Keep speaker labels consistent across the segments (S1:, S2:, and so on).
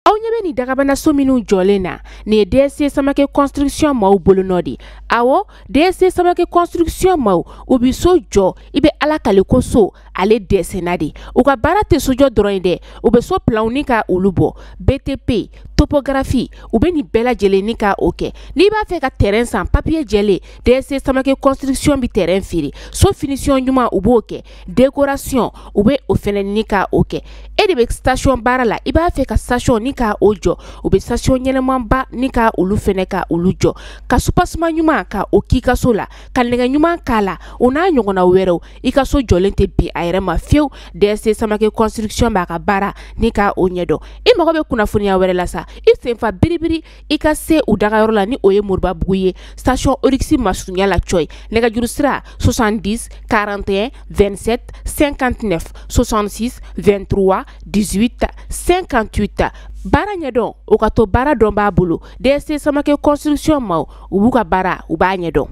S1: Aw ɲɛ bɛ nin dagabanaso minnu jɔlen na, nin ye DSC Samake construction maaw bolonɔ de. Awɔ, DSC Samake construction maaw, u bɛ so jɔ, i bɛ Ala kale ko so ale dɛsɛnna de. U ka baara tɛ sojɔ dɔrɔn ye dɛ, u bɛ so planw ni ka olu bɔ, BTP, topographie, u bɛ nin bɛɛ lajɛlen ni ka o kɛ. N'i b'a fɛ ka terrain san, papier jɛlen, DSC Samake construction bɛ terrain feere. So finition ɲuman, u b'o kɛ. Décoration, u bɛ o fɛnɛ ni ka o kɛ. E de bɛ station baara la, i b'a fɛ ka station ni ka o jɔ, u bɛ station ɲɛnɛmanba ni ka olu fɛnɛ ka olu jɔ, ka soubassement ɲuman ka o k'i ka so la, ka nɛgɛ ɲuman k'a la, o n'a ɲɔgɔnna wɛrɛw. I ka so jɔlen tɛ bin a yɛrɛ ma fiyewu. DSC Samake construction b'a ka baara ni ka o ɲɛdɔn. I mago bɛ kunnafoniya wɛrɛ la sa, i senfa biribiri i ka se u dagayɔrɔ la, ni o ye Moribabugu ye, station Oryx masurunya la cɔyi. Nɛgɛjuru sira 70 41 27 59 66 23 18 58. Baara ɲɛdɔn, o ka to baara dɔn b'a bolo. DSC Samake construction maaw, u b'u ka baara, u b'a ɲɛdɔn.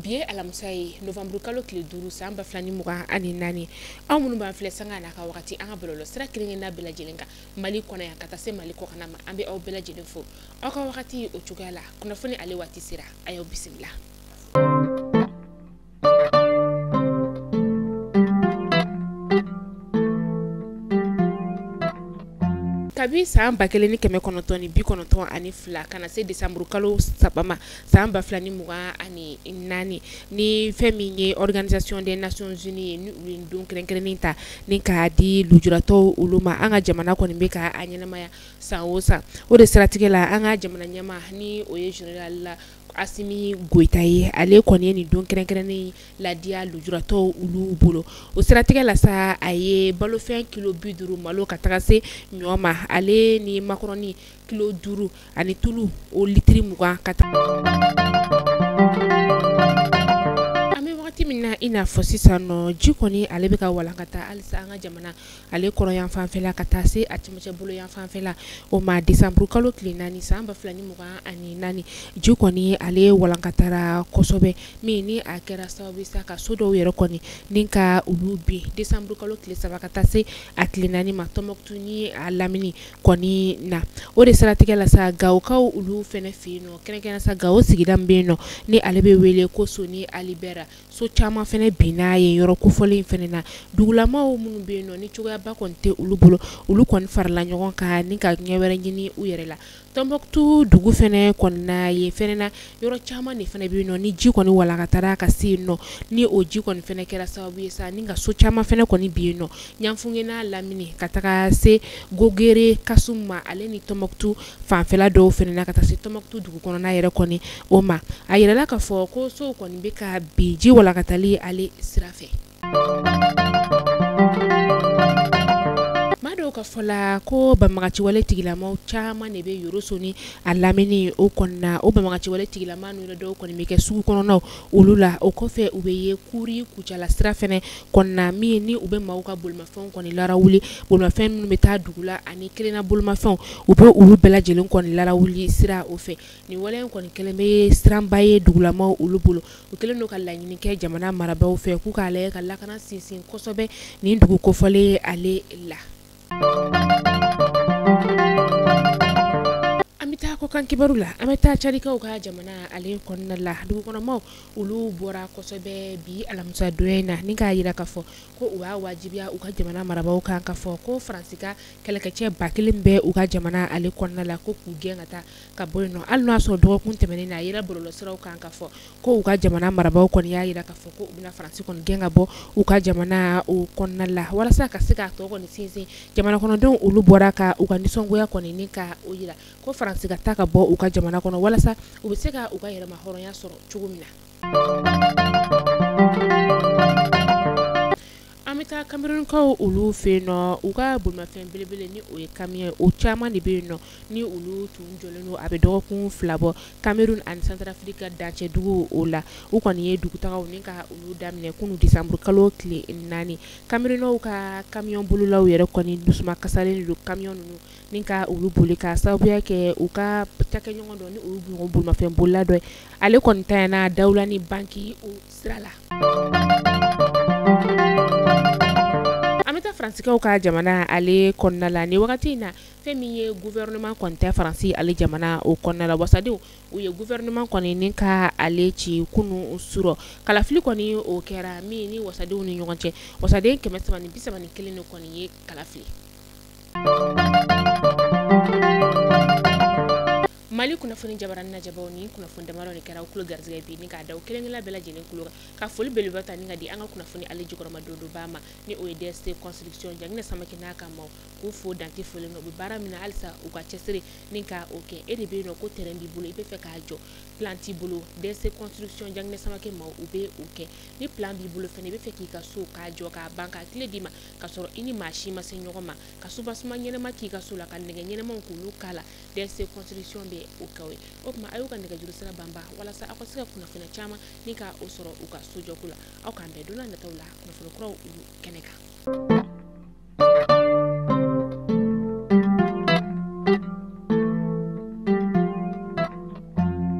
S1: Bi ye alamisa ye, novembre kalo tile 5 san 2024. Aw minnu b'an filɛ sanga n'a ka wagati, an ka bɔlɔlɔ sira kelen-kelenna bɛɛ lajɛlen kan, Mali kɔnɔ yan ka taa se Mali kɔkanna ma, an bɛ aw bɛɛ lajɛlen fo aw ka wagati o cogoya la. Kunnafoni ale waati sera, a y'aw bisimila. Kabi san 1992 ka na se décembre kalo 3 ma san 2024, ni fɛn min ye Organisation des Nations Unies ye, ni u ye don kɛrɛnkɛrɛnnen ta ni k'a di lujuratɔw olu ma, an ka jamana kɔni bɛ ka a ɲɛnamaya san o san. O de siratigɛ la, an ka jamana ɲɛmaa, ni o ye général Assimi Goïta ye, ale kɔni ye nin don kɛrɛnkɛrɛnnen ladiya lujuratɔw olu bolo. O siratigɛ la sa, a ye balofɛn kilo 50 malo ka taga se ɲɔ ma, ale ni makɔrɔni kilo 5 ani tulu o litiri 20 ka taa. An bɛ wagati min na i n'a fɔ sisan nɔ, ji kɔni ale bɛ ka walankata halisa an ka jamana ale kɔrɔyan fanfɛla ka taa se a cɛmancɛ bolo yan fanfɛla o ma. Décembre kalo tile 4 san 2024, ji kɔni ale walankatara kosɛbɛ, min ni a kɛra sababu sa ka so dɔw yɛrɛ kɔni ni ka olu bin. Décembre kalo tile 3 ka taa se a tile 4 ma, Tɔnbɔkutu ni a lamini kɔni na. O de siratigɛ la sa, Gawokaw olu fɛnɛ fɛ yen nɔ, kɛrɛnkɛrɛnnenya sa Gawo sigida min bɛ yen nɔ, ni ale bɛ wele ko Soni Alibɛri, so caman fɛnɛ binna yen yɔrɔ kofɔlen in fɛnɛ na. Dugulamaw minnu bɛ yen nɔ, ni cogoyaba kɔni tɛ olu bolo, olu kɔni farala ɲɔgɔn kan ni ka ɲɛ wɛrɛ ɲini u yɛrɛ la. Tɔnbɔkutu dugu fɛnɛ kɔnɔna yen fɛnɛ na, yɔrɔ caman de fɛnɛ bɛ yen nɔ ni ji kɔni walankatara ka se yen nɔ, ni o ji kɔni fɛnɛ kɛra sababu ye sa ni ka so caman fɛnɛ kɔni bin yen nɔ. Ɲanfunke n'a lamini ka taga se Gogere Kasum ma, ale ni Tɔnbɔkutu fanfɛla dɔw fɛnɛ na, ka taa se Tɔnbɔkutu dugu kɔnɔna yɛrɛ kɔni o ma. A yirala k'a fɔ ko sow kɔni bɛ ka bin ji walankatali ale sira fɛ. Maa dɔw ka fɔ la ko banbagaciwale tigilamaw caman de bɛ Yoroso ni a lamini o kɔnɔna. O banbagaciwale tigilama ninnu dɔw kɔni bɛ kɛ sugu kɔnɔnaw olu la. O kɔfɛ, u bɛ ye Kuri Kucala sira fɛnɛ kɔnɔna, min ni u bɛ maaw ka bolimafɛnw kɔni larawuli, bolimafɛn minnu bɛ taa dugu la ani kelenna bolimafɛnw, u bɛ olu bɛɛ lajɛlen kɔni larawuli sira o fɛ. Nin wale in kɔni kɛlen bɛ siranba ye dugulamaw olu bolo. U kɛlen don ka laɲini kɛ jamana marabaaw fɛ k'u k'a lajɛ ka lakana sinsin kosɛbɛ nin dugu kofɔlen ale la. An bɛ taa kɔkan kibaru la, an bɛ taa Cadikaw ka jamana ale kɔnɔna la. Dugukɔnɔmaw olu bɔra kosɛbɛ bi alamisa don in na ni k'a jira k'a fɔ ko u b'a wajibiya u ka jamana marabaaw kan k'a fɔ ko Faransi ka kɛlɛkɛcɛ 1000 bɛ u ka jamana ale kɔnɔna la, ko k'u gɛn ka taa ka bɔ yen nɔ. Hali n'o y'a sɔrɔ dɔgɔkun tɛmɛnen na, a yera bɔlɔlɔsiraw kan k'a fɔ ko u ka jamana marabaaw kɔni y'a jira k'a fɔ ko u bɛna Faransi kɔni gɛn ka bɔ u ka jamana o kɔnɔna la, walasa ka se k'a tɔ kɔni sinsin. Jamana kɔnɔdenw olu bɔra ka u ka nisɔngoya kɔni ni ka o jira ko Faransi ka taa ka bɔ u ka jamana kɔnɔ, walasa u bɛ se ka u ka yɛrɛma hɔrɔnya sɔrɔ cogo min na. An bɛ taa An bɛ taa Camerounkaw olu fɛ yen nɔ, u ka bolimafɛn belebele ni o ye camion ye, o caman de bɛ yen nɔ ni olu tun jɔlen don, a bɛ dɔgɔkun 2 bɔ Cameroun ani Centrafrique ka dancɛ dugu o la. U kɔni ye dugutagaw ni ka olu daminɛ kunun décembre kalo tile 4. Camerounɛw ka camion bolilaw yɛrɛ kɔni dusuma kasalen don camion ninnu ni ka olu boli ka sababuya kɛ u ka cakɛɲɔgɔn dɔ ni olu ɲɔgɔn bolimafɛn bolila dɔ ye, ale kɔni tanyana Dawula ni banki o sira la. An bɛ taa Faransikaw ka jamana ale kɔnɔna la nin wagati in na. Fɛn min ye gouvernement kɔni tɛ Faransi ale jamana o kɔnɔna la, wasadenw u ye gouvernement kɔni ni ka ale ci kunun surɔ. Kalafili kɔni o kɛra min ni wasadenw ni ɲɔgɔn cɛ, wasaden 331 de kɔni ye kalafili. Mali kunnafoni jabaranin lajɛbaw, ni kunnafoni damadɔ de kɛra aw tulo garisɛgɛ bi, ni k'a da kelen kelen bɛɛ lajɛlen kulo kan, ka foli belebeleba ta ni ka di an ka kunnafoni ale jukɔrɔma donba ma, ni o ye DST construction Janginɛ Samake n'a ka maaw, k'u fo dante foli na. U bɛ baara min na, halisa u ka cɛsiri ni ka o kɛ. E de bɛ yen nɔ ko terrain b'i bolo, i bɛ fɛ k'a jɔ, plan t'i bolo, DST construction Janginɛ Samake maaw u bɛ o kɛ. Ni plan b'i bolo fɛnɛ, i bɛ fɛ k'i ka so k'a jɔ k'a ban k'a tile d'i ma, ka sɔrɔ i ni maa si ma se ɲɔgɔn ma, ka soubassement ɲɛnama k'i ka so la, ka nɛgɛ ɲɛnamaw k'olu k'a la, DST construction bɛ o kɛ o ye. O tuma a y'u ka nɛgɛjuru sira banba walasa aw ka se ka kunnafoniya caman ni ka o sɔrɔ u ka sojɔko la. Aw k'an bɛn don n'a nataw la kunnafoni kuraw olu kɛnɛ kan.